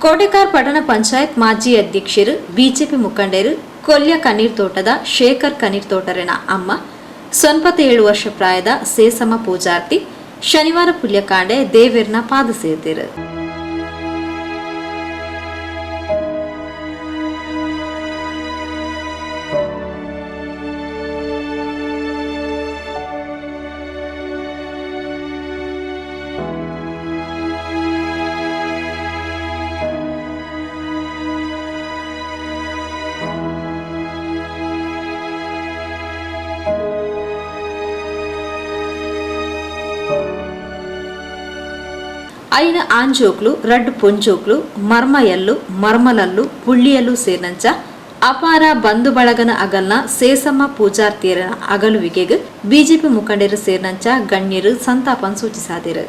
ಕೋಟೆಕಾರ್ ಪಟ್ಟಣ ಪಂಚಾಯತ್ ಮಾಜಿ ಅಧ್ಯಕ್ಷೆರ್, ಬಿಜೆಪಿ ಮುಖಂಡೆರ್ ಕೊಲ್ಯ ಕಣ್ಣೀರ್ ತೋಟದ ಶೇಖರ್ ಕಣ್ಣೀರ್ ತೋಟರೆನ ಅಮ್ಮ, 97 ವರ್ಷ ಪ್ರಾಯದ ಸೇಸಮ್ಮ ಪೂಜಾರ್ತಿ ಶನಿವಾರ ಪುಲ್ಯಕಾಂಡೆ ದೇವೆರ್ನ ಪಾದ ಸೇರ್ದೆರ್. ಐನ್ ಆಂಜೋಕ್ಲು, ರಡ್ಡ್ ಪೊಂಜೋಕ್ಲು, ಮರ್ಮಯಲ್ಲು, ಮರ್ಮಲಲ್ಲು, ಪುಳ್ಳಿಯಲ್ಲು ಸೇರಿನಂಚ ಅಪಾರ ಬಂಧು ಬಳಗನ ಅಗಲ್ನ ಸೇಸಮ್ಮ ಪೂಜಾರ್ತಿಯರ ಅಗಲುವಿಕೆಗ್ ಬಿಜೆಪಿ ಮುಖಂಡರು ಸೇರಿನಂಚ ಗಣ್ಯರು ಸಂತಾಪ ಸೂಚಿಸಾದೆರ್.